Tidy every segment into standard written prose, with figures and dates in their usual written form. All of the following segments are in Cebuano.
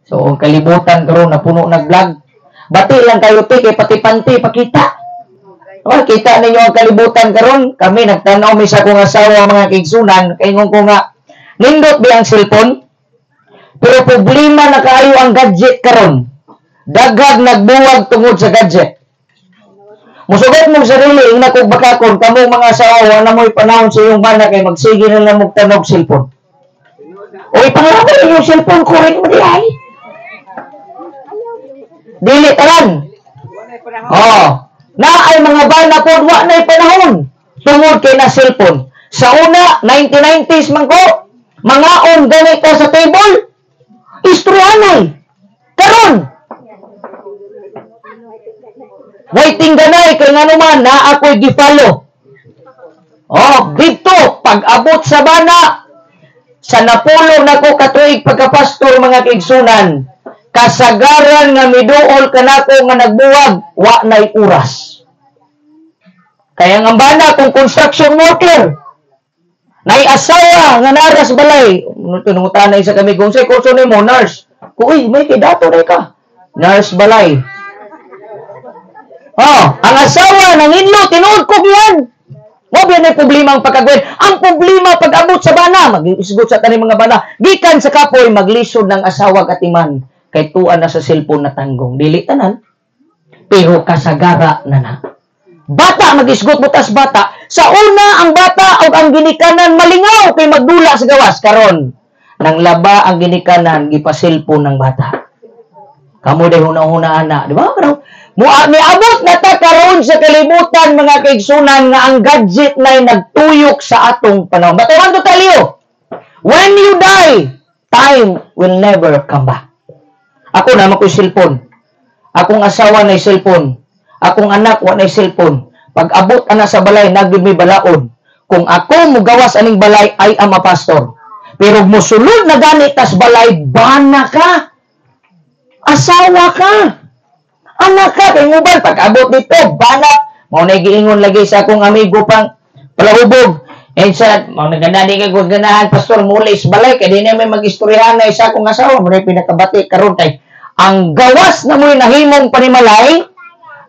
So, ang kalibutan karon na puno nag-vlog. Bati lang kayo te, kay pati panty pakita. Oh, kita ninyo ang kalibutan karon. Kami nagtanaw mi sa akong asawa, mga kaigsunan, kay ingon ko nga nindot bi ang cellphone. Pero problema na kaayo ang gadget karon. Daghag nagbuwag tungod sa gadget. Musugot mong sarili, ingna kog bakakon, kamo mga asawa, wala mo'y panahon sa iyong bana kay magsige na lang mong tanog cellphone. O ipanglaban inyong cellphone, kurin mo di ay. Dili tanan. Oh, na ay mga bana po, wa na'y panahon tungod kay na cellphone. Sa una, 1990s man ko, mangaon ganito sa table, istoryanay. Karon, waiting ganay kay ngano man na ako'y gi-follow. Oh, dito pag abot sa bana sa napulo nako katuig pagkapastor, mga kaigsunan, kasagaran nga miduol kanako nga nagbuwag, wa nay oras. Kaya nga bana kung construction worker, nay asawa nga naras balay, tunungutan sa kami kung say kurso nimo nurse. Kuy, may kay dato na ka. Nurse balay. Oh, ang asawa nanginlo, tinuod ko yan. Wa ba na problema ang pagkagwen? Ang problema pag abot sa bana, mag-isgot sa taning mga bana, gikan sa kapoy maglisod ng asawa katiman kay tuan na sa cellphone na tanggong. Dili tanan. Pero kasagara na na. Bata magisgot butas bata. Sa una ang bata og ang ginikanan malingaw kay magdula sa gawas karon. Nang laba ang ginikanan gipa-cellphone ng bata. Kamo day huna-huna ana, di ba? Pero miabot na ta karon sa kalibutan, mga kaigsunan, nga ang gadget na nagtuyok sa atong panahon. But I want to tell you, when you die, time will never come back. Ako na ko'y cellphone. Akong asawa na cellphone. Akong anak wa na cellphone. Pag abot ana sa balay, nagyud may balaod. Kung ako mugawas aning balay, I am a pastor. Pero musulod na gani tas balay, bana ka. Asawa ka. Anak ka, kay mobile, pag abot dito, bana. Mao na giingon lagi sa akong amigo pang palahubog. And sa, mao na gana di ka ganahan, pastor, muli sa balay, kay di na may mag-istoryahan na isa akong asawa, mao na pinakabati karon kay ang gawas na mo'y nahimong panimalay,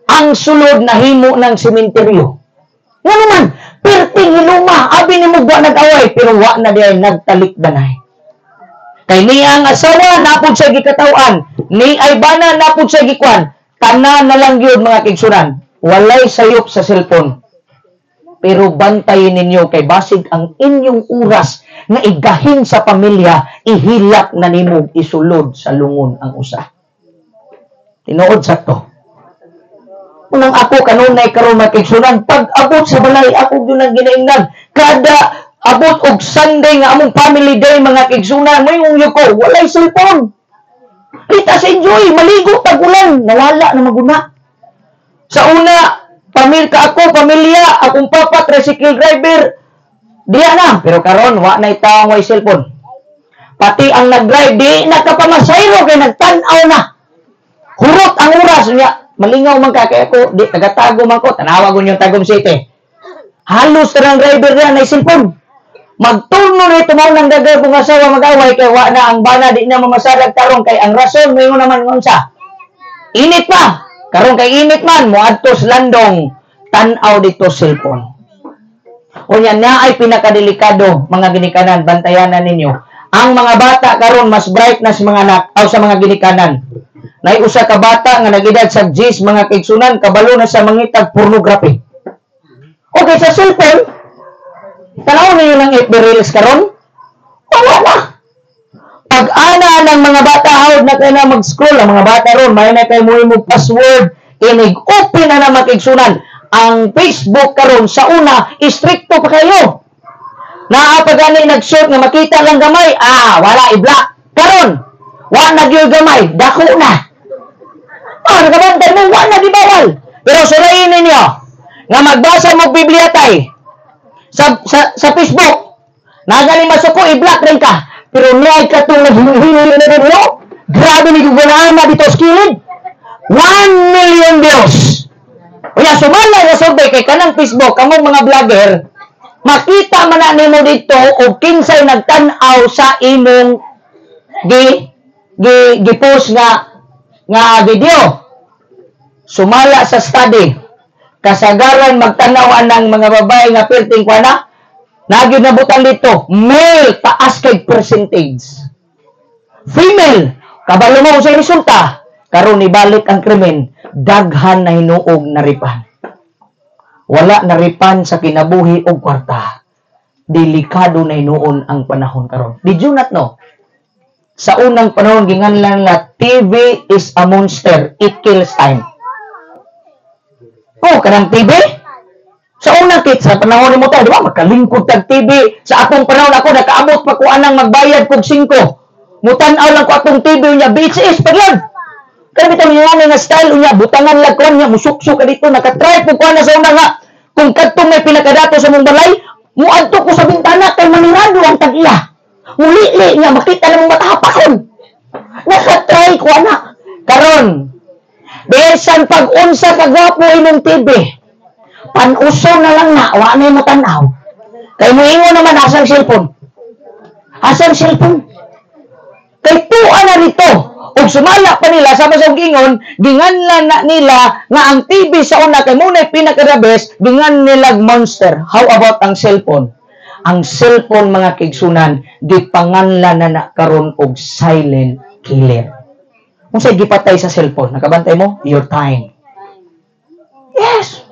ang sulod nahimo ng sementeryo. Nga naman, perting hiluma, abi ni mo wa nag-away, pero wa na di ay nagtalikdanay. Kay niya ang asawa, napod sa gikatawan, ni ay bana, napod sa gikwan, tanan na lang yun, mga kaigsunan, walay sayop sa cellphone. Pero bantayin ninyo kay basig ang inyong oras nga igahin sa pamilya, ihilak na nimo isulod sa lungon ang usa. Tinuod sa to. Unang ako kanunay karon, mga kaigsunan, pag abot sa balay ako gyud ang ginaingnan. Kada abot og Sunday nga among family day, mga kaigsunan, moingon gyud ko, walay cellphone. Let us enjoy, maligo tag ulan, nawala na maguna. Sa una, pamilya ka ako, pamilya, akong papa tricycle driver. Diya na, pero karon wa nay taong way cellphone. Pati ang nag-drive di nakapamasayro kay nagtan-aw na. Hurot ang oras niya. Malingaw man ka kay ako, di tagatago man ko, tanawa gun yung Tagum City. Halos tanang driver niya na cellphone. Magturno na ito mao nang dagay kung asawa mag-away kay wa na ang bana di na mamasarag tarong kay ang rason mayo naman ngunsa. Init pa. Karon kay init man moadto sa landong tan-aw dito cellphone. Unya na ay pinakadelikado, mga ginikanan, bantayanan ninyo. Ang mga bata karon mas bright na sa mga anak aw sa mga ginikanan. Nay usa ka bata nga nagedad sa 10, mga kaigsunan, kabalo na sa mangitag pornography. Okay, sa cellphone, tanaw ninyo ng FB Reels karon? Wala na. Pag-ana ng mga bata, hawd na kayo na mag-scroll. Ang mga bata ron, may na kayo mo password. Inig-open na na makigsunan. Ang Facebook karon sa una, istrikto pa kayo. Naa pa gani nag-short nga makita lang gamay, wala, i-block. Karon, wa na gyud gamay, dako na. Nagabantay mo, wa na gibawal. Pero surayin ninyo, nga magbasa mo Biblia tay, sa Facebook, nagali masuko, i-block rin ka. Pero niya ka itong naghingi na rin mo, grabe ni gugunaan na dito sa kilid. 1 million views. Unya, sumala nga survey kay kanang Facebook, kamong mga vlogger, makita man na nimo dito og kinsay nagtan-aw sa imong gi gi-post nga video. Sumala sa study, kasagaran magtanaw anang mga babae nga perting kuana, nagyud nabutan dito, male taas kay percentage. Female, kabalo mo sa resulta, karon ibalik ang krimen, daghan na hinuog naripan. Wala naripan sa kinabuhi og kwarta. Delikado na hinuon ang panahon karon. Did you not know? Sa unang panahon ginganlan na TV is a monster, it kills time. Oh, kanang TV? Sa unang kit, sa panahon ni mo tayo, di ba? Magkalingkod tag TV. Sa atong panahon ako, nakaabot pa ko anang magbayad kog 5. Mutan-aw lang ko atong TV niya, VHS pa yun. Kaya bitaw niya nga style niya, butangan lang ko niya, musuksok ka dito, nakatry po ko na sa una nga. Kung kadtong may pinakadato sa mong balay, muadto ko sa bintana kay manirado ang tag-iya. Mulili niya, makita na mong matahapakon. Nakatry ko anak. Karon, bisan pag-unsa kagwapo imong TV, panuso na lang na, wa na mo tan-aw. Kay moingon naman, asang cellphone? Asang cellphone? Kay tuwa na rito. Ug sumala pa nila, sama sa gingon, ginganlan na nila nga ang TV sa una kay muna'y pinaka-the best, gingan nilag monster. How about ang cellphone? Ang cellphone, mga kigsunan, gipanganlan na na karon og silent killer. Kung sa'y gipatay sa cellphone, nakabantay mo? Your time. Yes.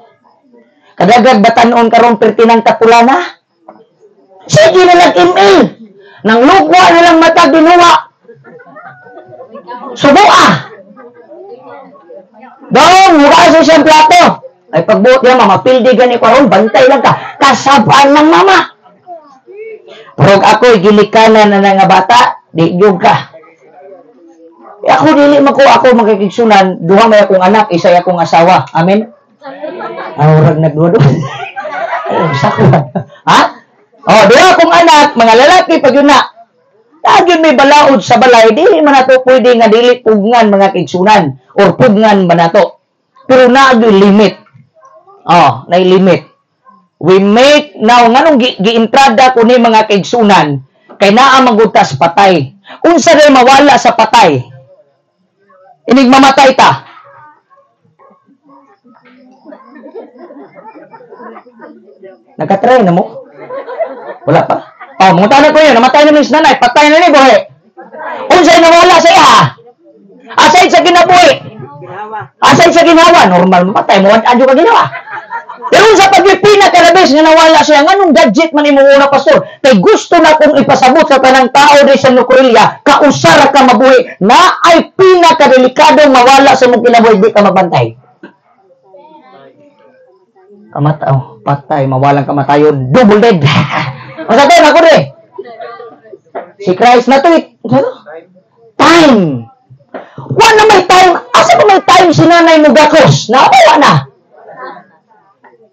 Kadagag batanon karon pertinang tapula na. Sige na lang email. Nang lugwa na lang mata ginuwa. Subua. Dong, mukha sa siyang plato. Ay pagbuot niya, mama, pildi gani ko ron, bantay lang ka. Kasabaan ng mama. Pero ako'y gilikanan na nga bata, di jud ka. Eh, ako dili man ko ako makikigsunan, duha may akong anak, isa akong asawa. Amen. Ay, nagduha. Ay, sako. Ha? Oh, duha akong anak, mga lalaki pag yun na. Lagi may balaod sa balay, dili man nato pwede nga dili pugnan mga kigsunan or pugnan man nato. Pero naagyoy limit. Oh, nay limit. We make now nganong giintrada ko ni mga kigsunan kay naa man gud tas patay. Unsa ray mawala sa patay? Inig mamatay ta. Nakatry na mo? Wala pa. Oh, mangutana ko yun, namatay na ni nanay, patay na ni buhi. Unsay nawala sa iya? Aside sa kinabuhi. Aside sa ginawa, normal mamatay mo, adyo ka ginawa. Pero sa pagpipina karabes nga nawala siya, nganong gadget man imong una, pastor? Kay gusto na kong ipasabot sa tanang tao di sa Nukurilya, kausara ka mabuhi, na ay pinakadelikadong mawala sa imong kinabuhi, di ka mabantay. Kamataw, patay, mawalang kamatayon, double dead. Masabi, ako rin. Si Christ na to, time. Wala may time. Asa ba may time si nanay mo gakos? Nawala na.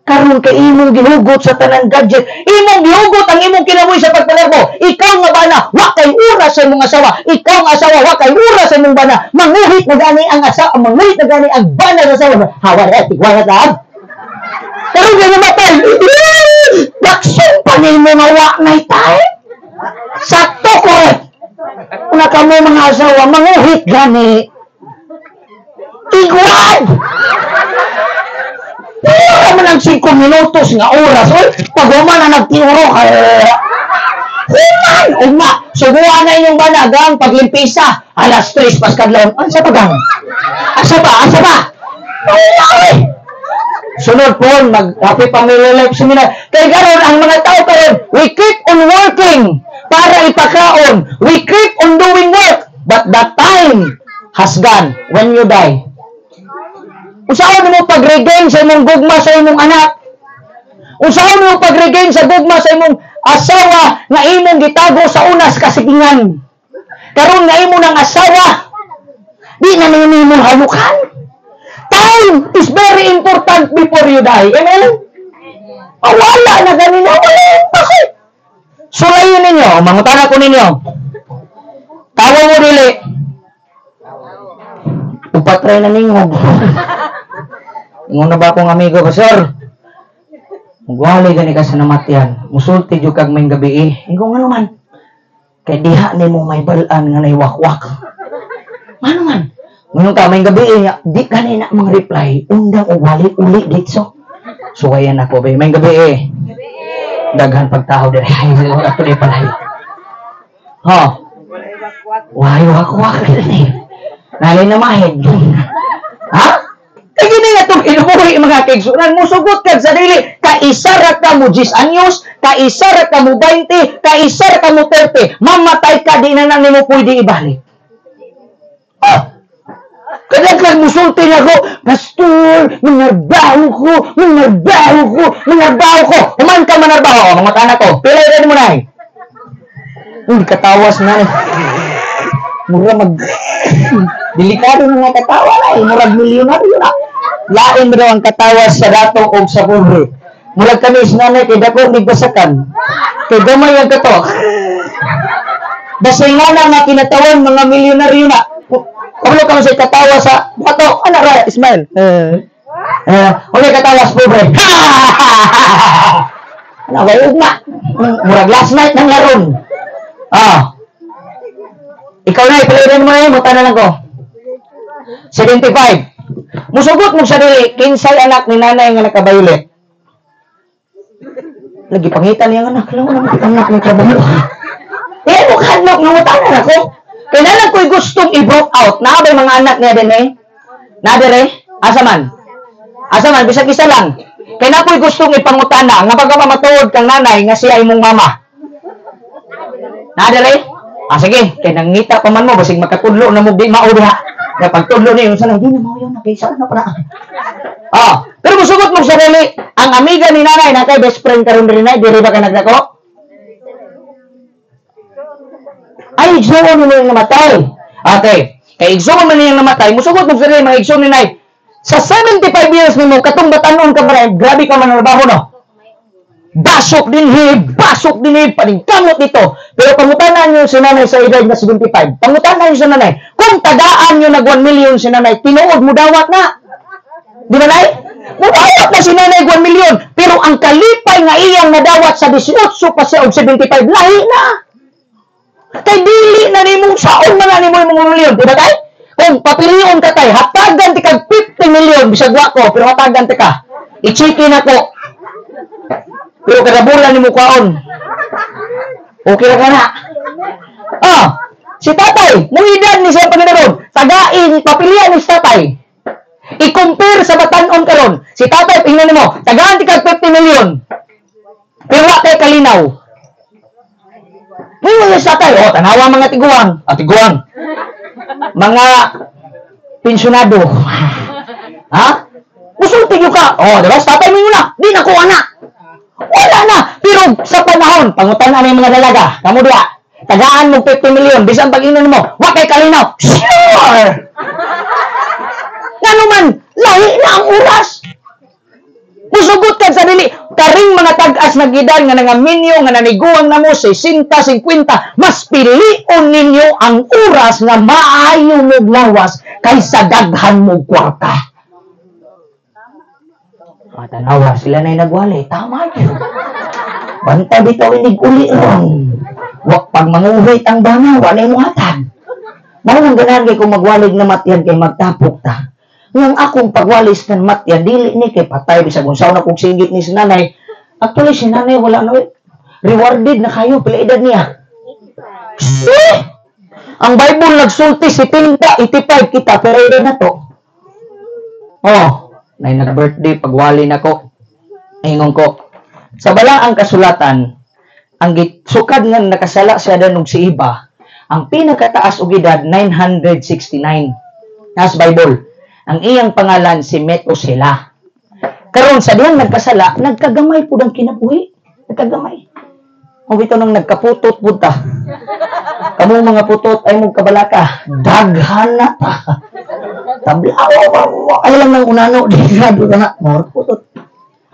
Karon kay imong gihugot sa tanang gadget, imong gihugot ang imong kinabuhi sa pagpanerbo. Ikaw nga bana, wa kay oras sa imong asawa. Ikaw nga asawa, wa kay oras sa imong bana. Manguhit na gani ang asawa, manguhit na gani ang bana sa asawa. Hawa na, tigwa na taab. Karon kay namatay. Lakson pa nimo nga wa nay time. Sakto correct. Una kamo mga asawa, manguhit gani. Tigwad! Pura man ang 5 minutos nga oras. Oy, pag human na nagtiuro, human! Ugma, subuan na inyong banagang paglimpisa. Alas 3 pas kadlawon. Asa pa gang? Asa pa? Asa pa? Wala, oy! Sunod po, mag-happy family life seminar. Kaya karon ang mga tao karon, we keep on working para ipakaon. We keep on doing work, but the time has gone when you die. Usaon mo pag-regain sa imong gugma sa imong anak? Usaon mo pag-regain sa gugma sa imong asawa nga imong gitago sa unas kasigingan? Karon nga imo ng asawa, di na nimo halukan. Time is very important before you die. Amen? Oh, wala na ganina. Wala yung bakit. Sulayin ninyo. Mangutana ko ninyo. Tawa mo dili. Upatry na ningog. Ingon na ba akong amigo ko, sir? Mugwali gani ka sa namatyan. Musulti jud kag may gabi eh. Ingon nga naman. Kay diha nimo may balaan nga nay wakwak. Ano man? Ngayon ka, may gabi eh, di ka na mga reply, undang o wali uli dito. So, ayan ako, ba? May gabi eh. Daghan pagtao dire. Ay, ato di palay. Ha? Wayo ako ako eh. Nalay na mahid. Ha? Kaya gini nga itong inubuhi mga kaigsunan, musugot ka sa dili, kaisa ra ka mo 10 anyos, kaisa ra ka mo 20, kaisa ra ka mo 30, mamatay ka, di na na nimo pwede ibalik. Ah! Kadaghan musulti na ko, "Pastor, manarbaho ko, manarbaho ko, manarbaho ko." Human ka manarbaho, mga anak ko, pila edad mo na eh? Uy, katawas na eh. Mura mag... Delikado na nga katawa na eh. Murag milyonaryo na. Lain mo daw ang katawas sa dato o sa pobre. Murag kami sa nanay kay dako ni basakan. Kay gamay ang kato. Basta nga na nga kinatawan mga milyonaryo na. Kabalo ka mo sa katawa sa bato. Ano ra, Ismael? Uli katawa sa pobre. Ano ba ugma? Murag last night nang laron. Ah. Ikaw na, ipilirin mo na yun, muta na lang ko. 75. Musugot mo sa dili, kinsay anak ni nanay nga nakabayulit. Lagi pangitan niya ang anak. Alam mo naman anak ni trabaho. Eh, mo kadlok nga muta na ako. Kaya na lang ko'y gustong i-broke out. Naa ba'y mga anak niya din eh? Na dire? Asa man? Asa man? Bisag isa lang. Kaya na ko'y gustong ipangutana nga pagka matuod kang nanay nga siya imong mama. Na dire? Ah, sige. Kaya nangita pa man mo, basig makatudlo na mo di mao diha. Kaya pagtudlo niyo, sana, hindi na mao yun, nakisa na pala. Ah, pero musugot mo sa sarili, ang amiga ni nanay, na kay best friend karon diri nay, diri ba ka nagdako? Ay, igsuon mo niyang namatay. Okay. Kay igsuon mo niyang namatay, musugot mo sa sarili, mga igsuon ni nay. Sa 75 years nimo, katong batanon ka pa rin, grabe ka manarbaho, no? Basok din hi, paningkamot dito. Pero pangutanan niyo si nanay sa edad na 75. Pangutanan niyo si nanay, kung tagaan niyo nag 1 million si nanay, tinuod mo dawat na. Di ba, nay? Mudawat na si nanay 1 million. Pero ang kalipay nga iyang nadawat sa 18 pa siya og 75, lahi na. Kay dili na nimo saon man na nimo imong million, di ba tay? Kung papilion ka tay, hatagan ti kag 50 million bisag wa ko, pero hatagan ti ka. I-check-in ako. Pero kada bulan nimo kaon. Okay ra ka na. Ah, si tatay, muidad ni siya Panginoon. Tagain, papilian ni si tatay. I-compare sa batan-on karon. Si tatay, tingnan nimo, tagaan ti kag 50 million. Pero wa kay kalinaw. Ngayon si tatay, oh, tanawa mga tiguang. Ah, tiguang. Mga pensyonado. Ha? Musulti ka. Oh, diba? Si tatay mo yun na. Di na ko anak. Wala na. Pero sa panahon, pangutan na yung mga dalaga. Kamu diha. Tagaan mo 50 million. Bisan pag-inon mo, wa kay kalinaw. Sure! Ngano man, lahi na ang oras. Musugot ka sa dili. Karing mga tag-as na gidan nga nangaminyo, nga naniguang na mo, 60, 50, mas pilion ninyo ang oras nga maayo mo lawas kaysa daghan mo kwarta. Matanawa, sila na'y nagwali. Tama yun. Banta bitaw inig uli ron. Wak pag manguhit ang bana, walay mo hatag. Mao nang ganahan kay kung magwalig na matyan kay magtapok ta. Ngang akong pagwalis ng matyan, dili ni kay patay bisag unsaon na kong singgit ni si nanay. Actually si nanay wala na rewarded na kayo pila edad niya. Eh! Ang Bible nagsulti 70, 85 kita pero edad na to. Oh, nay nag-birthday pagwali nako. Ingon ko sa balaang kasulatan, ang sukad nga nakasala siya danog si Iba, ang pinakataas og edad 969. Nas Bible. Ang iyang pangalan si Methuselah. Karon sa diyang nagkasala, nagkagamay pud ang kinabuhi. Nagkagamay. O bitaw nang nagkaputot pud ta. Kamo mga putot ay mong kabalaka, daghan na ta. Tablaw ay lang nang unano, di grabe ka na, more putot.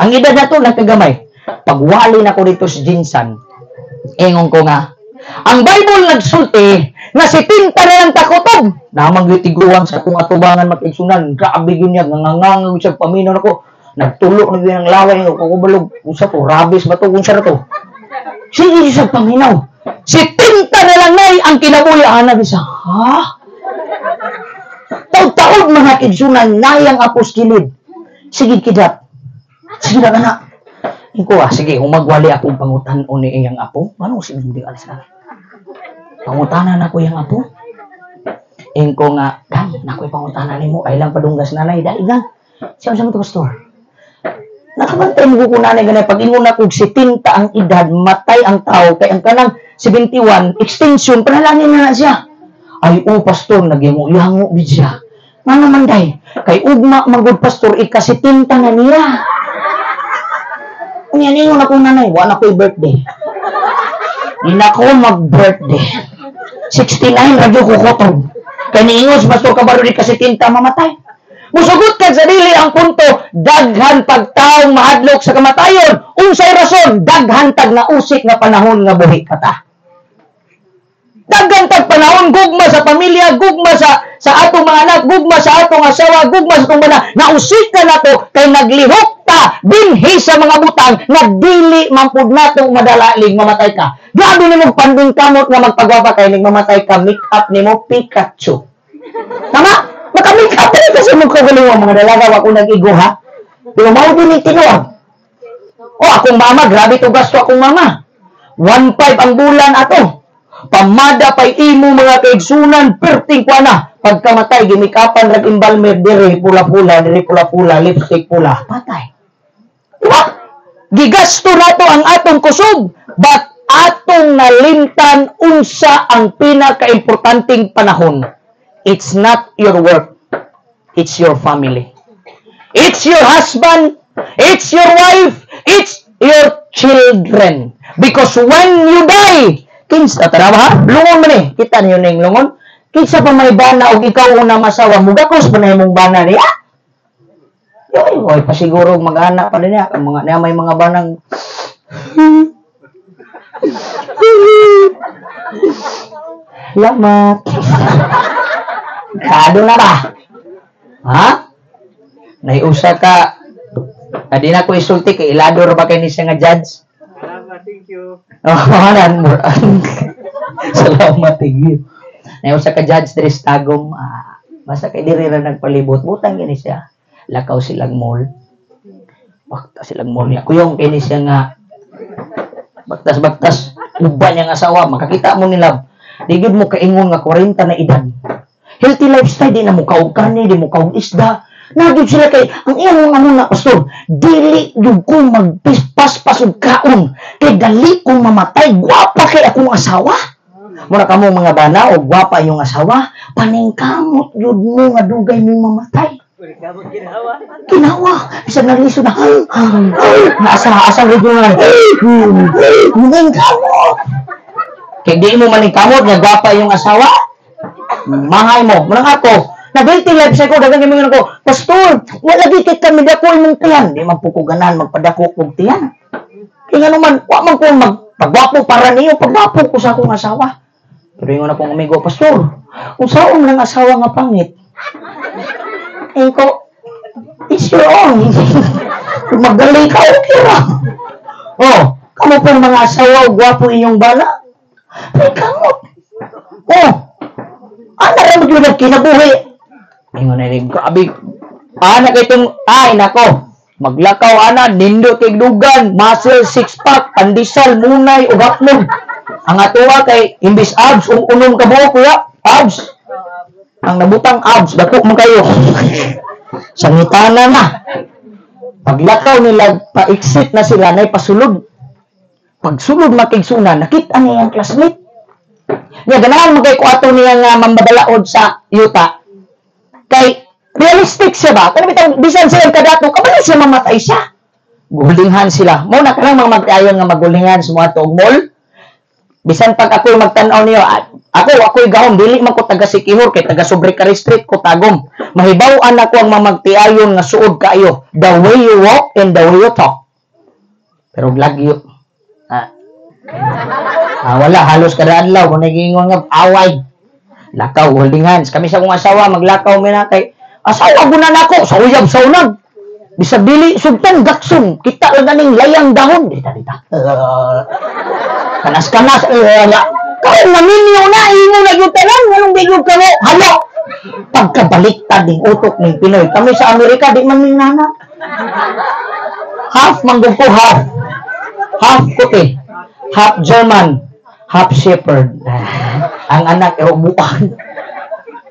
Ang edad na to nagkagamay. Pagwali na ko dito si Jinsan, ingon ko nga, ang Bible nagsulti nga si tinta na lang takutob. Namang gitiguan sa akong atubangan matigsunan. Grabe yun niya, ngangangang siya paminaw nako. Nagtulo na yun ang laway, kukubalog. Usa to, rabis ba to, kung siya na to. Sige siya paminaw. Si tinta na lang nay ang kinabuhi. Ana, bisa, ha? Pagtaod, mga kaigsunan, nayang apos kilid. Sige kidlat. Sige na na. Iko ah, sige, humagwali akong pangutan-on ni iyang apo. Ano sige hindi alis na. Pangutanan ako iyang apo. Ingko nga, "Gang, nakoy pangutana nimo, ay lang padunggas nanay, dali gang." Siya sa mo, "Pastor. Nakabantay mo ko nanay ganay pag ingon ako 70 ang edad, matay ang tao kay ang kanang 71 extension panalangin na na siya." "Ay o pastor, nagyango-yango gid siya." "Nga naman day?" "Kay ugma man gud, pastor, ika 70 na niya." Unya ningon akong nanay, "Wa na ko'y birthday. Di na ko mag-birthday. 69 radyo ko kutob. Kay niingon si Pastor Kabaro di kasi tinta mamatay." Musugot ka sa dili ang punto, daghan pagtaong mahadlok sa kamatayon. Unsay rason? Daghan tag na usik nga panahon nga buhi ka ta. Daghan tag panahon gugma sa pamilya, gugma sa atong mga anak, gugma sa atong asawa, gugma sa atong bana. Nausik ka nato kay naglihok ta binhi sa mga butang nga dili man pud nato madala lig mamatay ka. Grabe nimo panding kamot nga magpagwapa kay lig mamatay ka, make up nimo Pikachu. Tama? Maka-make up na kasi mo kagalingon mga dalaga, wa ko nag-igo ha. Pero mao din ni tinuod. Oh, akong mama, grabe to gasto akong mama. 1.5 ang bulan ato. Pamada pay imo, mga kaigsunan, perting kwa na. Pagkamatay, gimikapan rag embalmer, dire pula-pula, dire pula-pula, lipstick pula. Patay. Diba? Gigasto nato ang atong kusog, but atong nalimtan unsa ang pinakaimportanteng panahon. It's not your work. It's your family. It's your husband. It's your wife. It's your children. Because when you die, kinsa, tara ba ha? Lungon man eh. Kita niyo ning lungon. Kinsa pa may bana og ikaw una masawa, mugakos pa na imong bana niya. Yoy, oy, pasiguro mag-anak pa din niya. Ang mga niya may mga banang Salamat. Kado na ba? Ha? Naiusa ka. Adi na ko isulti kay ilador ba kay ni siya nga judge? Salamat, thank you. Oh, hanan mo. Salamat, thank you. Naiusa ka judge diri sa Tagum, ah, basta kay diri ra nagpalibot, butang gini siya. Lakaw silang mall. Bakta silang mall niya. Kuyong kini siya nga baktas-baktas uban niyang asawa, makakita mo nila. Di gyud mo kaingon nga 40 na edad. Healthy lifestyle, di na mo kaog kani, di mo kaog isda. Nagyud sila kay ang iyang ano na, "Pastor, dili gyud ko magpaspas og kaon kay dali kong mamatay, gwapa kay akong asawa." Mura kamo mga bana og gwapa yung asawa, paningkamot gyud mo nga dugay mo mamatay. Ginawa. Ginawa. Bisan naglisod na. Asa asa gyud mo na. Maningkamot. Kay di mo maningkamot nga gwapa yung asawa, mahay mo. Munang ako, nag-healthy life ko, dagan kami ko, "Pastor, wala di kay kami dako imong tiyan." Di man po ko ganahan magpadako kog tiyan. Kaya nga naman, wa man ko magpagwapo para niyo, pagwapo ko sa akong asawa. Pero ingon akong amigo, "Pastor, kung saon lang asawa nga pangit?" Eh ko, "It's your own. Kung magaling ka, okay ra." Oh, kamo pong mga asawa, gwapo inyong bana. Ay, kamot. Oh, ana ra mo gyud kinabuhi. Ingon na rin, grabe. Ana kay itong, ay nako, maglakaw ana, nindot kay dugan, muscle, six pack, pandesal, munay, ug hapnog. Ang atuwa kay, imbis abs, unom ka buok, kuya, abs. Ang nabutang abs, dako man kayo. Sangitana na. Paglakaw nila, pa-exit na sila, nay pasulod. Pagsulod makigsuna, nakita niya ang classmate. Niya, ganahan man kay ko ato niya nga mambabalaod sa yuta. Kay, realistic siya ba? Kaya bitang, bisan siya kadato, kabalo siya mamatay siya. Gulingan sila. Mo na kanang mga magtayon nga magulingan sa mga tuog mall. Bisan pag ako'y magtan-aw niyo, ako'y gahom, dili man ko taga Sikihor, kay taga Sobrecari Street ko Tagum. Mahibaw-an ako ang mamagtiayon nga suod kaayo. The way you walk and the way you talk. Pero lagyo. Wala, halos kada adlaw kung nagingon nga away. Lakaw, holding hands. Kami sa akong asawa, maglakaw mi na kay asawa guna nako sa uyab sa unag. Bisag dili sugtan gakson, kita lang ganing layang dahon dita dita. Kanas-kanas nga. Karon na minyo na imo na gyud tanan, nganong di gyud kamo halo. Pagkabaliktad ning utok ning Pinoy. Kami sa Amerika, di man ning nana. Half manggug ko, half. Half kuti. Half German. Half Shepherd. Ang anak, eh, buwan.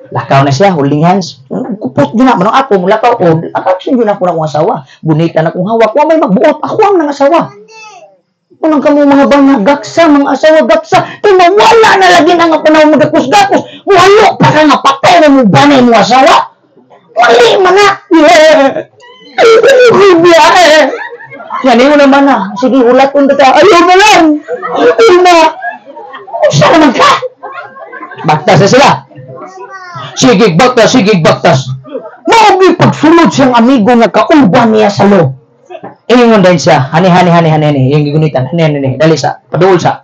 Lakaw na siya, holding hands. Kupot yun na, manong ako, mulakaw ko. Akaw, yun ako na akong asawa. Gunita na akong hawak. Wa may magbuot. Ako ang nang asawa. Unang kamo mga bana, gaksa, mga asawa, gaksa. Kaya mawala na lagi na nga panahon magakos-gakos. Walo pa ka nga patay na mo banay mo asawa. Mali man na. Yeah. Yan, yun naman na. Sige, hulat kong data. Ayaw na lang. Ayaw na. Usa naman ka. Baktas na sila. Sige, baktas, sige, baktas. Maogi pagsulod siyang amigo nga kauban niya sa lo. Ingon din siya, hani, hani, hani, hani, hani, yung gigunitan, hani, hani, hani, dali sa, paduol sa.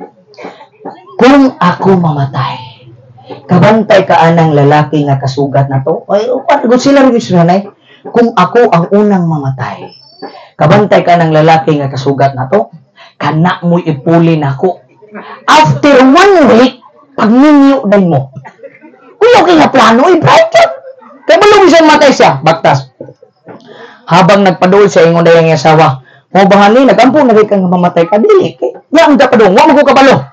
Kung ako mamatay, kabantay ka anang lalaki nga kasugat na to, ay, pagod sila rin sila, nay. Kung ako ang unang mamatay, kabantay ka ng lalaki nga kasugat na to, kana mo'y ipuli nako. After 1 week, pagminyo din mo. Kuya, okay nga plano, i-bright yun. Kaya malungin siyang matay siya, baktas. Habang nagpaduol siya, ingon na yung asawa, mo ba hani, nagampo na rin kang mamatay ka, dili. Kaya ang kapadung, wa mo ko kabalo.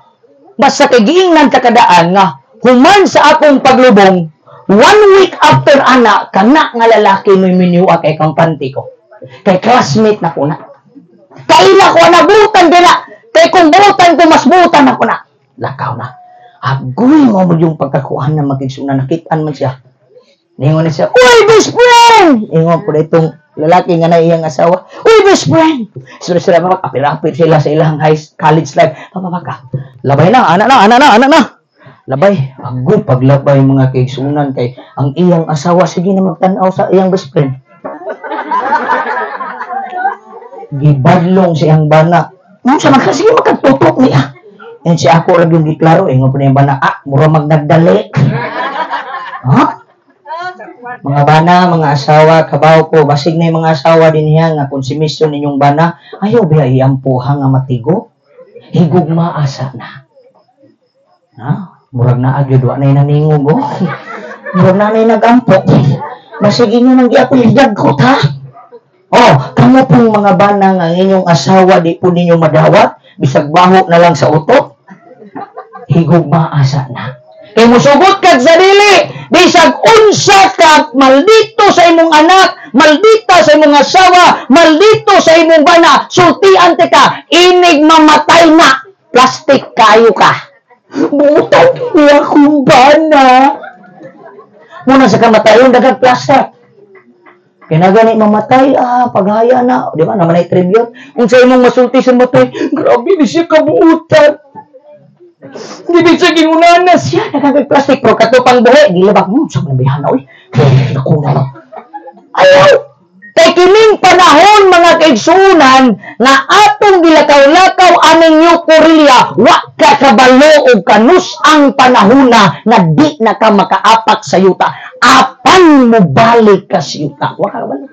Basta kay giingnan ka kadaan nga, human sa akong paglubong, 1 week after ana, kana nga lalaki mo'y minua kay kang panty ko. Kay classmate na ko na. Kaila ko na, butan din na. Kay kung butan ko, mas butan ako na. Lakaw na. Agoy mo mo yung pagkakuhan na magigsuna, nakitaan man siya. Ningon na siya, uy, best friend! Ingon po na itong lalaki nga na iyang asawa, uy, best friend! Sila sila, apir-apir sila sa ilang high college life. Papapaka. Labay na, anak na, anak na, anak na. Labay. Agoy, paglabay mga kaigsunan kay ang iyang asawa, sige na magtanaw sa iyang best friend. Gibadlong siyang bana. Nung sa mga, sige magkatutok niya. Yan siya ako lagi yung giklaro. Ingon po na yung bana, mura magnagdali. Ha? Mga bana, mga asawa, kabaw ko, basig na yung mga asawa din niya nga kung si mission ninyong bana, ayaw biya iampuha nga matigo? Higugma asa na. Ha? Murag na agyod, wa na'y naningog, oh. Murag na na'y nagampok. Basig inyo nang giapoy higagkot, ha? Oh, kamo pong mga bana nga ang inyong asawa di po ninyo madawat, bisag baho na lang sa utok, higugma asa na. Kay musugot kag sarili, bisag unsa ka maldito sa imong anak, maldita sa imong asawa, maldito sa imong bana, sultian te ka, inig mamatay na, plastic kayo ka. Butang niya akong bana. Muna sa kamatayon, daghang plastic. Kinagani mamatay, paghaya na, di ba? Naman ay tribute. Unsa imong masulti sa matay, grabe ni siya kabuutan. Hindi ba siya gingunana siya, nagkakag-plastic, pero katupang buhi, gilabak mo, sa mga bihana, uy. Naku na lang. Ayaw! Kay kining panahon, mga kaigsunan, nga atong gilakaw-lakaw aming New Korea, wa ka kabalo og kanus ang panahona na di na ka makaapak sa yuta. Apan mobalik ka sa yuta. Wa ka kabalo.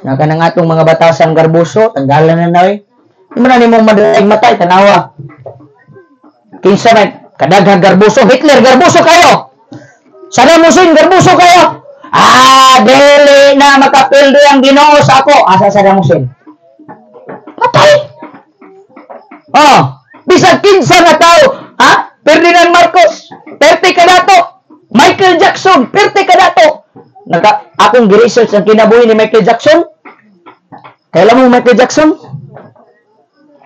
Naka na nga atong mga batasan garbuso, tanggalan na na, oy. Di man na nimong madaig matay, tanawa. Kinsa man, kadaghang garbuso, Hitler, garbuso kayo! Saddam Hussein, garbuso kayo! Dili na makapildo ang Ginoo sa ako. Asa Saddam Hussein? Patay! Oh, bisag kinsa nga tao, ha? Ferdinand Marcos, perte ka dato. Michael Jackson, perte ka dato. Naka, akong gi-research ang kinabuhi ni Michael Jackson. Kailan mo Michael Jackson?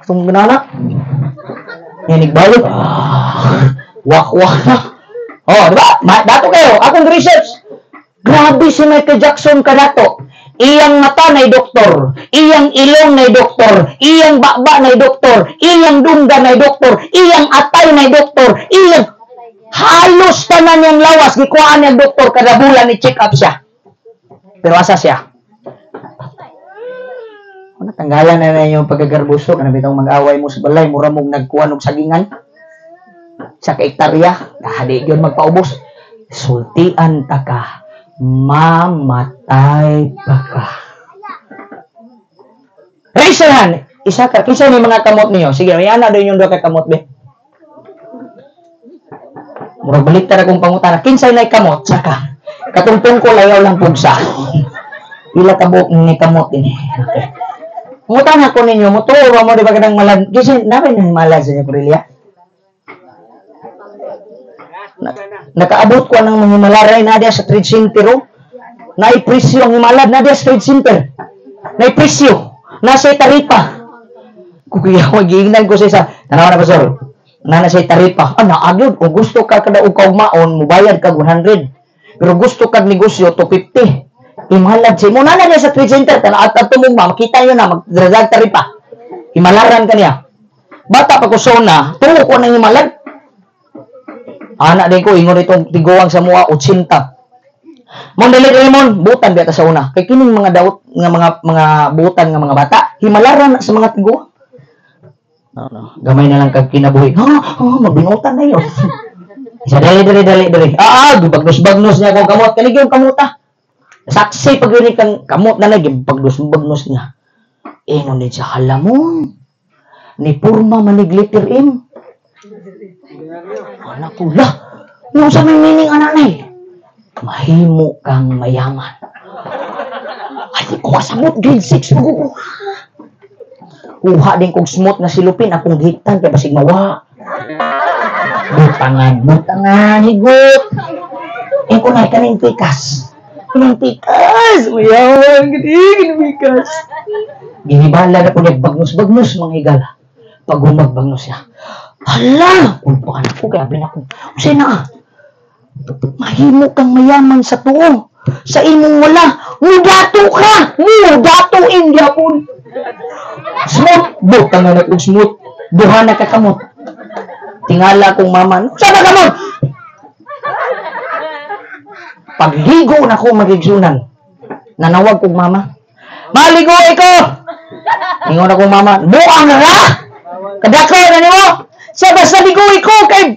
Itong ginana. Yan, nagbalik. Wak-wak na. Oh, di ba? Dato kayo, akong research. Grabe si Michael Jackson kadato. Iyang mata na'y doktor, iyang ilong na'y doktor, iyang baba na'y doktor, iyang dungga na'y doktor, iyang atay na'y doktor, iyang halos tanan niyang lawas, gikuhaan niyang doktor kada bulan ni check up siya. Pero asa siya? Ano, tanggalan na na yung pagkagarbuso, kanang bitong mag-away mo sa balay, mura mong nagkuha og sagingan sa kaektarya, dahali yun magpaubos. Sultian ta ka, mamatay pa ka. Raise your hand. Isa ka, kinsa ni mga kamot niyo? Sige, may ana doon yung duha ka kamot be. Murag baliktad akong pangutana. Kinsay nay kamot saka. Katong tungkol ayaw lang pugsa. Pila ka buok ni kamot ini. Okay. Pangutana ko ninyo, mutuo ba mo di ba kanang malad? Kasi namin nang malad sa inyo, Corelia? Nakaabot ko ng mga malaray na diya sa trade center. Oh. Naipresyo ang himalad na diya sa trade center. Naipresyo. Nasa taripa. Kuya, magiingnan ko sa isa. Tanawa na, pastor. Na nasa taripa. Ah, naagod. Kung gusto ka kada og kaugmaon, mubayad ka 100. Pero gusto kag negosyo, 250. Imalad siya. Muna na niya sa trade center. Tanaw at tumong ma, makita nyo na, magdradag taripa. Himalaran ka niya. Bata pa ko sona, tuo ko ng himalad. Anak din ko, ingon itong tiguang sa mua, 80. Mon dali lemon, butan biya ta sa una. Kay kining mga daot nga mga butan nga mga bata, himalaran na sa mga tiguang. No, no. Gamay na lang kag kinabuhi. Ha, oh, magbinutan na yun. Isa dali dali dali dali. Ah, bagnos-bagnos niya kong kamot. Kalig yung kamuta. Saksi pag yun kang kamot na lagi, bagnos-bagnos niya. Ingon din siya, halamon. Ni purma manig letter M. Anak ko, lah. Yung sa may meaning, anak na eh. Mahimo kang mayaman. Ay, di ko kasabot. Grade 6 magukuha. Kuha din kong smooth na silupin. Akong gitan, kaya basig mawa. Butangan, butangan, higot. Eh, kung na, kaning pikas. Kaning pikas. Mayaman, kaning pikas. Ginibala na po niya, bagnos-bagnos, mga higala. Pag humagbagnos siya, hala! Kulpaan ako, kaya abin ako. Kasi na, mahimo kang mayaman sa tuo. Sa imong wala, mudato ka! Mudato India po. Smooth! Butang na na smooth. Duha na kakamot. Tingala kong mama, saan na kamot? Pagligo na ko magigsunan. Nanawag kong mama. Maligo iko! Ingon akong mama, buang na ka! Kadako na nimo! Sa basta ligo iko kay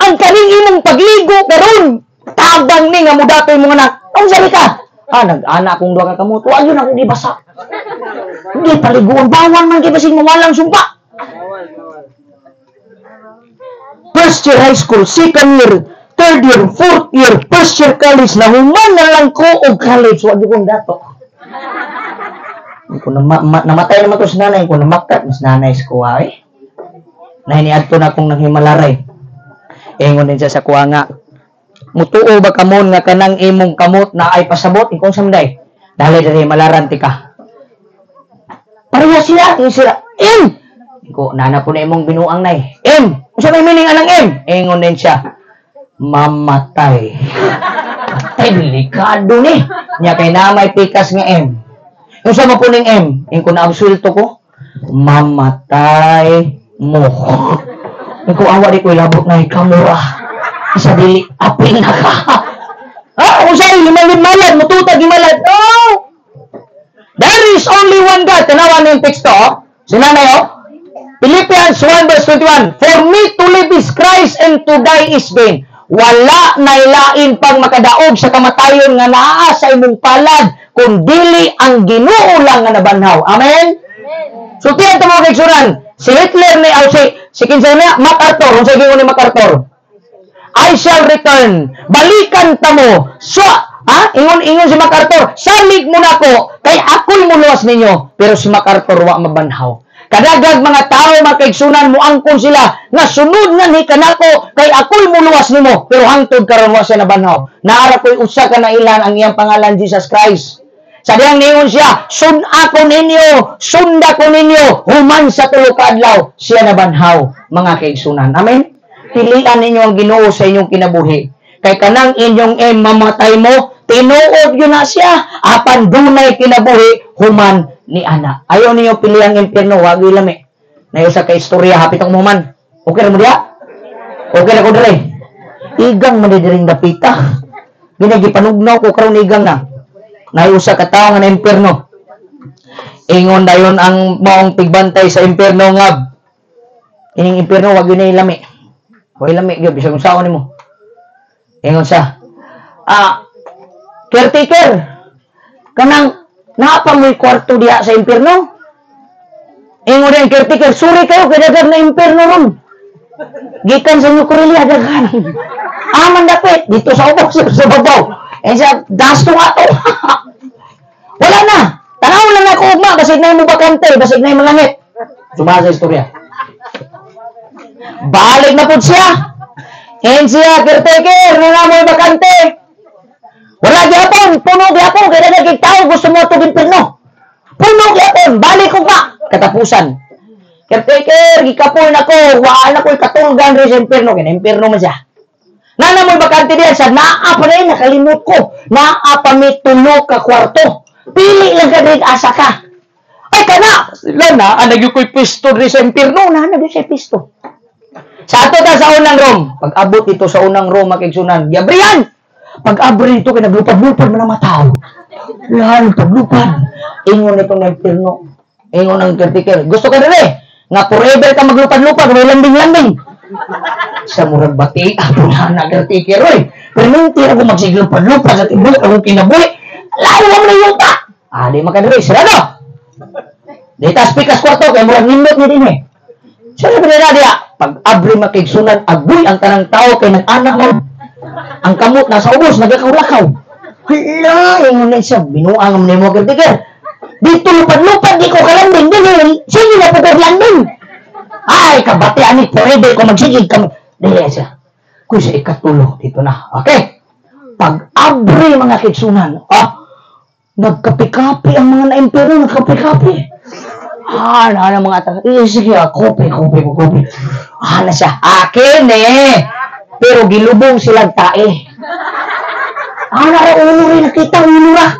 ang kaning imong pagligo karon tabang ni nga mudatoy mong anak. Unsa ni ka? Ah, nag-ana akong duha ka kamot. Wa yun akong gibasa. Hindi paliguon bawang man kay basig mawalang sumpa. First year high school, second year, third year, fourth year, first year college, nahuman na lang ko og college, wa gyud kong dato. Ko na namatay naman to sa nanay ko, namakat mas nanay sa kuha eh. Nahiniadto na akong nanghimalaray. Ingon din siya sa kuha nga, mutuo ba kamon nga kanang imong kamot na ay pasabot? Ikaw sa manday. Dali dali malaran ti ka. Pareha sila, ingon sila. M! Iko, nana po na imong binuang nay. M! Unsa may meaning anang M? Ingon din siya, mamatay. Patay, delikado ni. Nya kay na may pikas nga M. Unsa man po ning M? Ingon na absulto ko, mamatay mo. Ikaw awa di ko ilabot na ikamura. Sa dili, apil na ka. Ah, kung sa'yo, himalid-malad, mututag himalad. No! There is only one God. Tanawan niyo yung teksto, oh. Si nanay, oh. Philippians 1 verse 21. For me to live is Christ and to die is gain. Wala na ilain pang makadaog sa kamatayon nga naa sa imong palad, kung dili ang Ginoo lang nga nabanhaw. Amen? So, tiyan ito mga kaigsunan. Si Hitler ni, oh, si kinsa niya, MacArthur. Kung sa ginoo ni MacArthur, I shall return. Balikan ta mo. So, ha? Ingon-ingon si MacArthur, salig mo nako, kay ako'y muluwas ninyo. Pero si MacArthur wa mabanhaw. Kadagag mga tao mga kaigsunan, muangkon sila nga sunod nga ni kanako kay ako'y muluwas nimo. Pero hangtod karon wa siya nabanhaw. Naara ko'y usa ka na ilan ang iyang pangalan, Jesus Christ. Sa diyang niingon siya, sun ako ninyo, sunda ko ninyo, human sa tulo ka adlaw, siya nabanhaw, mga kaigsunan. Amen? Pilian ninyo ang Ginoo sa inyong kinabuhi. Kay kanang inyong mamatay mo, tinuod yun na siya, apan dunay kinabuhi, human ni ana. Ayaw ninyo pili ang impyerno, wag lami. Nayo sa ka istorya, hapit ang human. Okay ra mo diya? Okay ra ko dire. Igang man diring dapita. Ginagipanugnaw ko karon igang na. Nayo sa katawo nga na impyerno. Ingon dayon ang maong tigbantay sa impyerno nga ining impyerno wag yun na ilami. Wa ilami gyud bisag unsaon nimo. Ingon siya, caretaker, kanang naa pa mo'y kwarto diha sa impyerno. Ingon din caretaker, sorry kayo kay daghan na impyerno ron. Gikan sa inyo Corelia daghan. Aman dapit dito sa ubos sa babaw. Eh siya, dasto nga to. Wala na. Tanaw lang ako ugma, basig na mo bakante, basig na mo langit. Sumasa sa istorya. Balik na pud siya. And siya, caretaker, na mo bakante. Wala gyapon, puno gyapon, kaya naging tao gusto mo itong impirno. Puno gyapon, balik ko pa. Katapusan. Caretaker, gikapoy na ko, wala ko'y katulgan rin sa impirno. Kaya impirno man siya. Nana mo'y bakante diyan sa naa pa rin, nakalimot ko. Naa pa may tulo ka kwarto. Pili lang ka rin, asa ka. Ay, kana! Sila na, anag yung ko'y pisto rin sa impirno. Naana yun siya pisto. Sa ato ta sa unang room. Pag-abot dito sa unang room, makigsunan. Gabriel! Pag-abot dito, kay naglupad-lupad man ang mataw. Lahat, lupad-lupad. Ingon nito ng impirno. Ingon ng caretaker. Gusto ka rin eh. Nga forever ka maglupad-lupad, may landing-landing. Sa murag bati, ako na na caretaker, oy. Pero nung tira ko magsiglupad-lupad sa tibuok, akong kinabuhi, layo mo na yuta. Ah, di makadiri. Sirado! Di tas pikas kwarto, kaya murag nindot ni din eh. Siya sabi nila diya, pag-abri makigsunan, agoy ang tanang tao kay nag-anak mo. Ang kamot nasa ubos, nagkakaw-lakaw. Hala, ingon na siya, binuang mo nimo caretaker. Dito lupad-lupad, di ko kalanding, dili, sige na po ko landing. Ay, kabati ani, pwede ko magsigig kami. Dili siya. Kuy sa ikatulo, dito na. Okay. Pag-abri mga kigsunan, nagkapi-kapi ang mga na-impero, nagkapi-kapi. Ah, na mga tao. Eh, sige, kopi, kopi, kopi. Ah, na siya. Akin eh. Pero gilubong silang tae. Ah, na, ulo rin, nakita, ulo ra.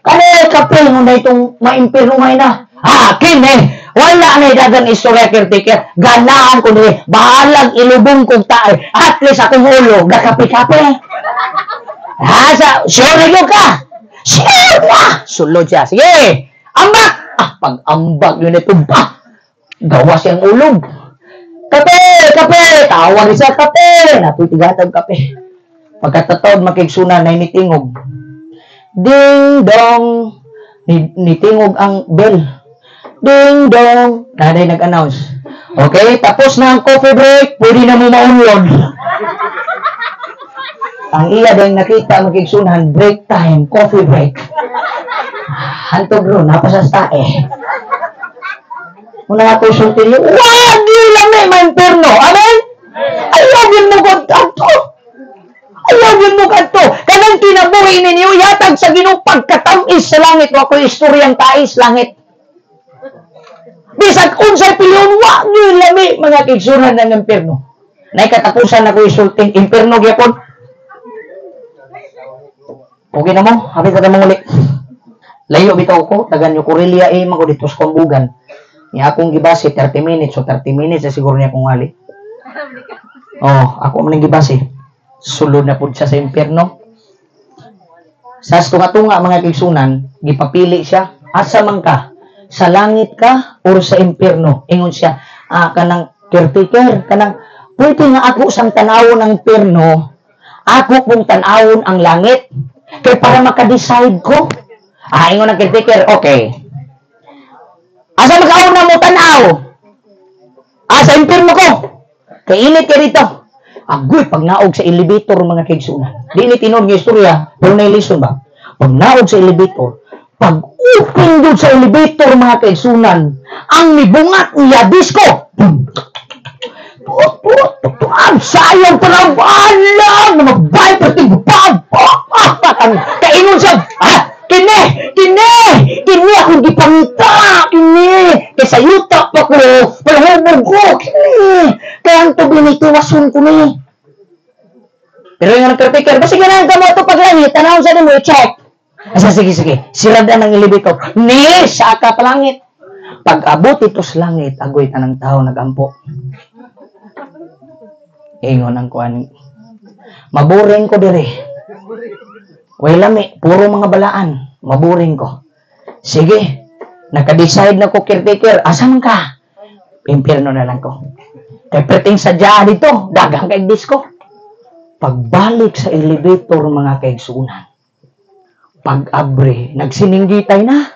Kani, kape, nung na itong ma-impero ngayon na. Akin eh. Wala na dagang istorya, caretaker. Ganahan ko ni, bahalang ilubong kong tae. At least akong ulo, gakapi-kape. Ah, sa, sure na ka. Sure na! Sulod siya. Sige! Ambak! Ah, pag-ambak yun ito ba? Gawa siyang ulog. Kape! Kape! Tawag siya, kape! Napoy tigatag kape. Pagkatatawag makigsuna na nitingog. Ding dong! Nitingog ang bell. Ding dong! Nanay nag-announce. Okay, tapos na ang coffee break, pwede na mo maunlod. Ang iya din nakita makigsunan, break time, coffee break. Hantog ro, napasas tae. Muna ako isulti niyo, wag yun lang eh, ma-imperno. Amen? Ayaw yun mo kadto. Ayaw yun mo kadto. Kanang kinabuhi ninyo, yatag sa Ginoo pagkatamis sa langit. Wa ko'y istoryang tais langit. Bisag unsay pilyon, wag yun lami, mga kigsunan ng impierno. Naikatapusan na ko isulti, impierno gyapon. Okay na mo, happy ka na mong uli. Layo bitaw ko, tagan nyo Corelia eh, mago dito sa Kumbugan. Niya akong gibase, 30 minutes, so 30 minutes na siguro niya akong wali. Oh, ako man ang gibase. Sulod na pud siya sa impierno. Sa tunga-tunga mga kigsunan, gipapili siya, asa man ka, sa langit ka or sa impierno. Ingon siya, kanang caretaker, kanang pwede nga ako sang tanawon ang impierno, ako pong tanawon ang langit. Kay para maka-decide ko. Ah, ingon ang caretaker, okay. Asa makauna mo tanaw? Ah, sa impierno ko. Kay init kay dito. Agoy, pag naog sa elevator mga kigsunan. Di ni tinuod nga istorya, pero nailison ba? Pag naog sa elevator, pag open doon sa elevator mga kaigsunan, ang mibungat niya disco. Ang sayang pa na, alam, na mag-vibrate, kainon siya, kini, kini, kini akong gipangita, kini, kay sa yuta pa ko, palahubog ko, kini, kaya ang tubi ni tiwason ko ni. Pero yung nagkartiker, basta ganahan ka mo ito paglangit, tanaw sa mo, check. Asa, sige, sige, sirada ng elevator, ni, sa ka palangit. Pag-abot ito sa langit, agoy tanang tao nagampo. Ingon ang kuan. Maburing ko dire. Way lami, puro mga balaan. Maburing ko. Sige, naka-decide na ko caretaker. Asa man ka? Impierno na lang ko. Kay perting sadya dito, daghang kay disco. Pagbalik sa elevator mga kaigsunan. Pag-abre, nagsininggitay na.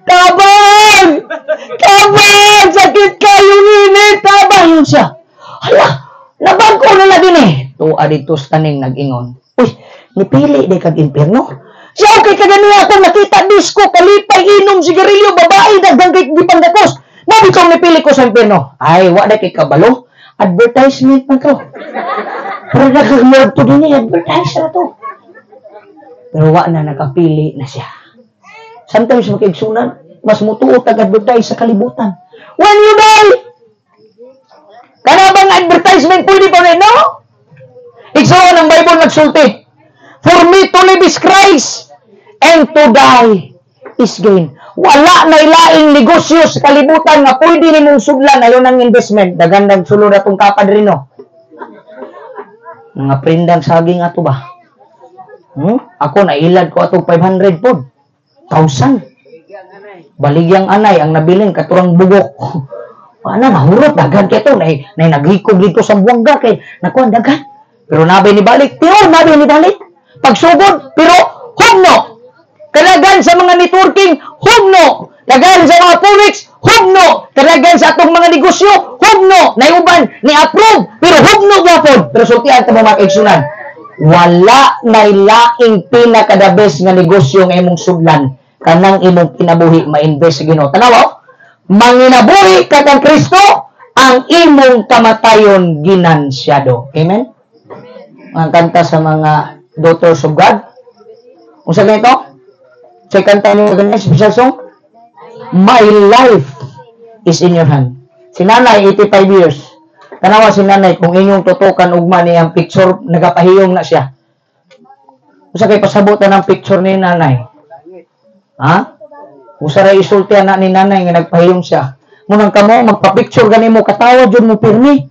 Tabang! Tabang! Sakit kayo init! Tabang! Yun siya. Hala! Nabago na lagi ni. Tuwa dito sa taning nag-ingon. "Uy, nipili di kag impierno?" Siya, okay kaganiya akong nakita, disco, kalipay, inom, sigarilyo, babae, daghang kay di pandakos. Nabi kong nipili ko sa impierno. Ay, wa na kay kabalo. Advertisement man to. Pero nagkagmurag to din eh, advertise na to. Pero wa na, nakapili na siya. Sometimes, makiigsunan, mas mutuot ang advertise sa kalibutan. When you die, kana bang advertisement pwede pa rin, no? Igsuon, ang Bible nagsulti. "For me to live is Christ and to die is gain." Wala na ilaing negosyo sa kalibutan nga pwede nimong sudlan ayon ang investment. Daghan sulod atong kapadrino. Mga prindang saging ato ba? Ako nailad ko atong 500 pod. 1,000. Baligyang anay ang nabilin katurang bugok. Ana nahurot daghan kay to nay nay naghikog dito sa Buanga kay nakuan daghan. Pero nabay ni balik, pero nabay ni balik. Pagsugod, pero hugno. Kadagan sa mga networking, hugno. Daghan sa mga forex, hugno. Kadagan sa atong mga negosyo, hugno. Naiuban ni approve, pero hugno gyapon. Pero sultian ta mo, mga kaigsunan. Wala na laing pinaka the best nga negosyo nga imong sudlan kanang imong kinabuhi ma-invest sa Ginoo. Tanaw, manginabuhi ka kang Kristo, ang imong kamatayon ginansyado. Amen? Ang kanta sa mga Daughters of God. Unsa ganito? Sa kanta niyo ganyan, special song? "My life is in your hand." Si nanay, 85 years. Tanawa si nanay, kung inyong tutukan ugma niyang picture, nagapahiyong na siya. Usa kay pasabutan ang picture ni nanay? Ha? Usa ra isulti ana ni nanay nga nagpahiyong siya? Munang kamo magpa-picture gani mo katawa jud mo pirmi.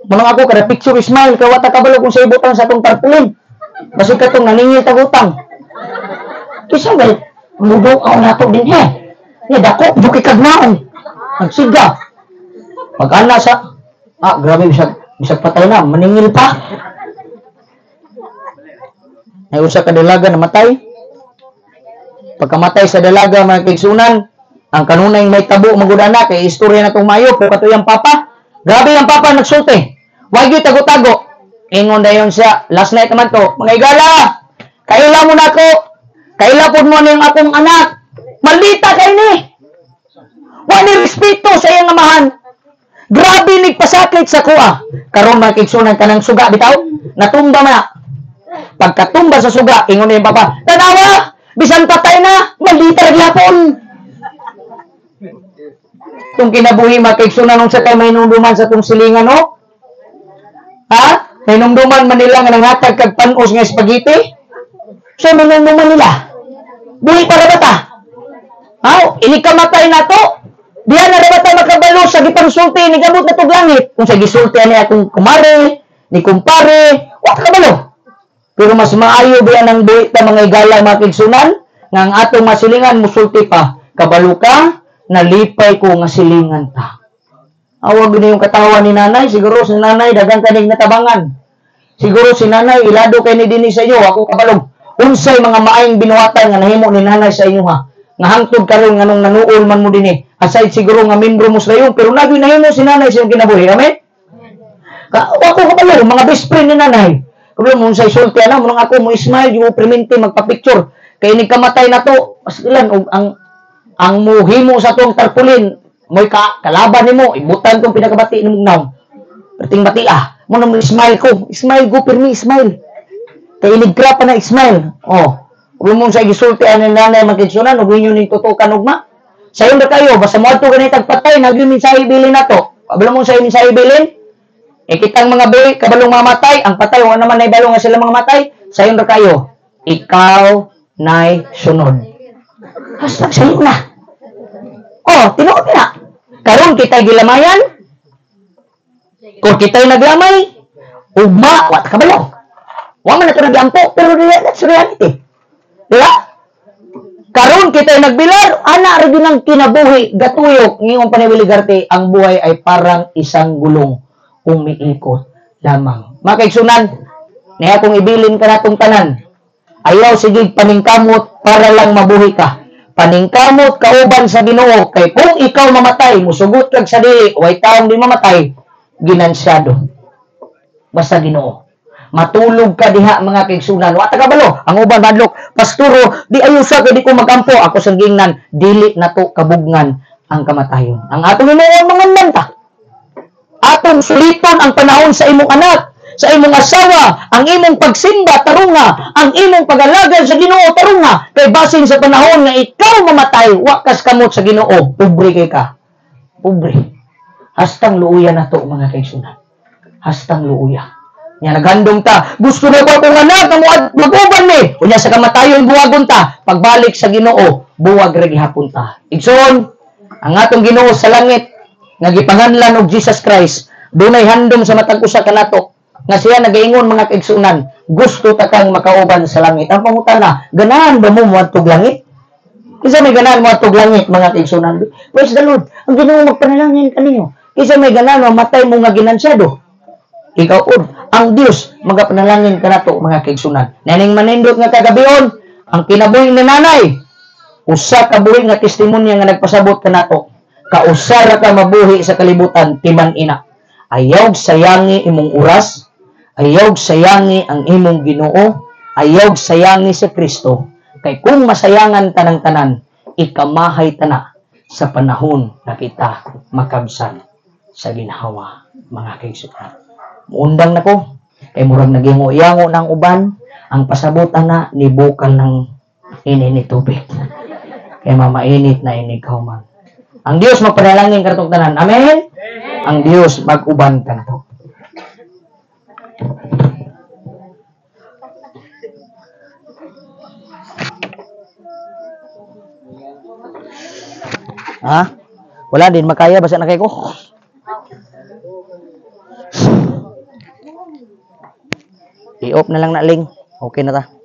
Munang ako kada picture smile kay wa ta kabalo kung sa ibutang sa atong tarpaulin. Basig katong naningil tag utang. Kisa ba mudo ako nato din he. Nya dako jud kay kagnaong. Nagsiga. Pag ana sa grabe, bisag bisag patay na maningil pa. May usa ka dalaga namatay. Pagkamatay sa dalaga, mga kaigsunan, ang kanunay may tabo magud ana kay istorya na tong mayo pero katuyang papa. Grabe ang papa nagsulti. Why gyud tago-tago? Ingon dayon siya, last night naman to, "Mga igala, kaila mo na ako, kaila pod mo niyang akong anak, maldita kay ni. Wa ni respeto sa iyang amahan. Grabe nagpasakit sa kuha." Karon, mga kaigsunan, kanang suga bitaw, natumba man na. Pagkatumba sa suga, ingon niya papa, "Tanawa, bisan patay na, maldita ra gyapon." Itong kinabuhi, mga kaigsunan, unsa kay may numduman sa itong silingan, no? Ha? May numduman man nila nga nanghatag kag panos nga spaghetti? So, may numduman nila? Buhi para ba ta? Ha? Ini kamatay na to? Diyan na ba ta makabalo sa gipansulti ni gamot na tog langit? Kung sa gisulti ani akong kumare, ni kumpare, wa ka kabalo. Pero mas maayo biya ng buhi ta, mga igala, mga kaigsunan, nga ang atong masilingan musulti pa, "Kabalo ka, nalipay ko nga silingan ta." Awag na yung katawa ni nanay, siguro si nanay daghang kanig natabangan. Siguro si nanay ilado kay ni dinhi sa inyo, ako kabalog. Unsay mga maayong binuhatan nga nahimo ni nanay sa inyo ha? Nga hangtod karon nganong nanuol man mo dinhi. Aside siguro nga membro mo sa layon, pero naging nahimo si nanay sa iyong kinabuhi. Amen? Ka, ako kabalo, mga best friend ni nanay. Kabalo mo unsay sulti ana, mo ako mo smile, yung permente magpa-picture. Kay ni kamatay na to, mas ilan og ang muhimo sa tong tarpaulin, mo'y ka, kalaban nimo, ibutan tong pinakabati nimong naong. Perting bati ah, mo na mo smile ko, smile go pirmi smile. Kay inig pa na smile. Oh. Ug mo sa gisulti ani nanay, magkigsunan ug inyo ning tutukan ugma. Sayon ra kayo basta moadto gani tagpatay nagyud mensahe bilin nato. Kabalo mo sa mensahe bilin? E kitang mga buhi kabalong mamatay, ang patay wa naman nay balo nga sila mga matay. Sayon ra kayo. Ikaw nay sunod. #sayo na. Oh, tinuod na. Karon kita'y gilamayan. Kung kita'y naglamay, ugma, wa ta kabalo. Wa man na ito nagyampo, pero that's reality. Di ba? Karon kita'y nagbilar, ana ra gyud ang kinabuhi, gatuyok, ngingon pa ni Willie Garte, ang buhay ay parang isang gulong, umiikot lamang. Mga kaigsunan, niya kung ibilin ka natong tanan, ayaw sige paningkamot para lang mabuhi ka. Paningkamot kauban sa Ginoo kay kung ikaw mamatay, musugot kag sa dili, way taong di mamatay, ginansyado. Basta Ginoo. Matulog ka diha mga kaigsunan. Wa ta kabalo. Ang uban madlok, pasturo, di ayusa kay di ko magampo. Ako sang gingnan, dili nato kabugnan ang kamatayon. Ang atong himuon mangandan ta. Atong suliton ang panahon sa imong anak, sa imong asawa, ang imong pagsimba tarunga, ang imong pag-alagad sa Ginoo tarunga. Kay basin sa panahon nga ikaw mamatay, wa kas kamot sa Ginoo, pobre kay ka. Pobre. Hastang luuya na to mga kaigsunan. Hastang luuya. Nya naghandom ta, gusto na ko akong anak nga mag-uban ni. Unya sa kamatayon buwagon ta, pagbalik sa Ginoo, buwag ra gihapon ta. Igsoon, ang atong Ginoo sa langit nga gipanganlan og Jesus Christ, dunay handom sa matag usa kanato nga siya nagaingon mga kaigsunan, gusto ta kang makauban sa langit. Ang pangutana, ganahan ba mo moadtog langit? Kinsa may ganahan moadtog langit mga kaigsunan? Praise the Lord. Ang Ginoo magpanalangin kaninyo. Kinsa may ganahan mamatay mo nga ginansyado? Ikaw ud, ang Dios magapanalangin kanato mga kaigsunan. Naning manindot nga kagabion, ang kinabuhi ni nanay, usa ka buhi nga testimonya nga nagpasabot kanato. Kausa ra ka mabuhi sa kalibutan timan ina. Ayaw sayangi imong oras, ayaw sayangi ang imong Ginoo, ayaw sayangi sa Kristo. Kay kung masayangan tanang tanan, ikamahay tana sa panahon na kita makabsan sa ginhawa mga kaigsunan. Muundang nako kay murag nagingo-yango ng uban, ang pasabot ana ni bukal ng ini tubig. Kay mamainit na ini kauman. Ang Dios magpanalangin kanatong tanan. Amen. Ang Dios mag-uban kanato. Ha? Wala din makaya basta na kay ko. I-off na lang na ling. Okay na ta.